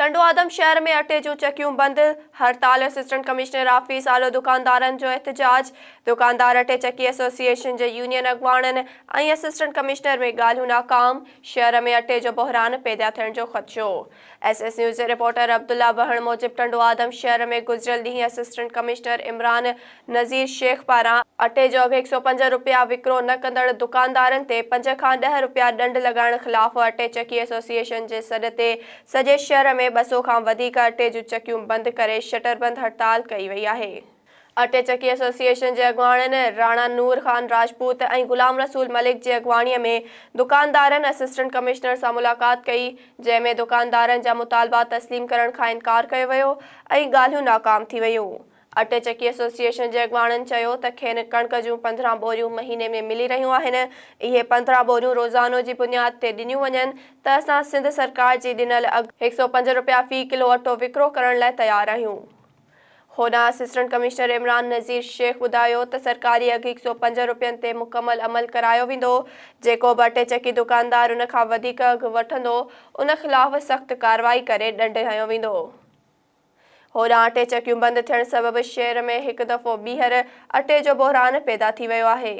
ٽنڊوآدم شهر ۾ اٽي جون چڪيون بند، هڙتال، اسسٽنٽ ڪمشنر آفيس آڏو دڪاندارن جو احتجاج، دڪاندار اٽي چڪي ايسوسيئيشن جي يونين اڳواڻن ۽ اسسٽنٽ ڪمشنر ۾ ڳالهيون ناڪام، شهر ۾ اٽي جو بحران پيدا ٿيڻ جو خدشو. ايس ايس نيوز جي رپورٽر عبدالله بهڻ موجب ٽنڊوآدم شهر ۾ گذريل ڏينهن اسسٽنٽ ڪمشنر عمران نذير شيخ پاران اٽي جو اگهه 105 رپيا وڪرو نه ڪندڙ دڪاندارن تي پنج کان ڏهه رپيا ڏنڊ لڳائڻ خلاف اٽي چڪي ايسوسيئيشن جي سڏ تي سڄي شهر ۾ 200 کان وڌيڪ اٽي جون چڪيون بند ڪري شٽربند هڙتال ڪئي وئي آهي. اٽي چڪي ايسوسيئيشن جي اڳواڻن راڻا نور خان راجپوت ۽ غلام رسول ملڪ جي اڳواڻي ۾ دڪاندارن اسسٽنٽ ڪمشنر سان ملاقات ڪئي جنهن ۾ دڪاندارن جا مطالبا تسليم ڪرڻ کان انڪار ڪيو ويو ۽ ڳالهيون ناڪام ٿي ويون. اٽي چڪي ايسوسيئيشن جي اڳواڻن چيو ته کين ڪڻڪ جون 15 ٻوريون مهيني ۾ ملي رهيون آهن، اهي 15 ٻوريون روزانو جي بنياد تي ڏنيون وڃن ته اسان سنڌ سرڪار جي ڏنل اگهه 105 رپيا في ڪلو اٽو وڪرو ڪرڻ لاء تيار آهيون. هوڏانهن اسسٽنٽ ڪمشنر عمران نذير شيخ ٻڌايو ته سرڪاري اگهه 105 رپين تي مڪمل عمل ڪرايو ويندو، جيڪو به اٽي چڪي دڪاندار ان کان وڌيڪ اگهه وٺندو ان خلاف سخت ڪارروائي ڪري ڏنڊ هنيو ويندو. هوڏانهن اٽي چڪيون بند ٿيڻ سبب شهر ۾ هڪ دفعو ٻيهر اٽي جو بحران پيدا ٿي ويو آهي.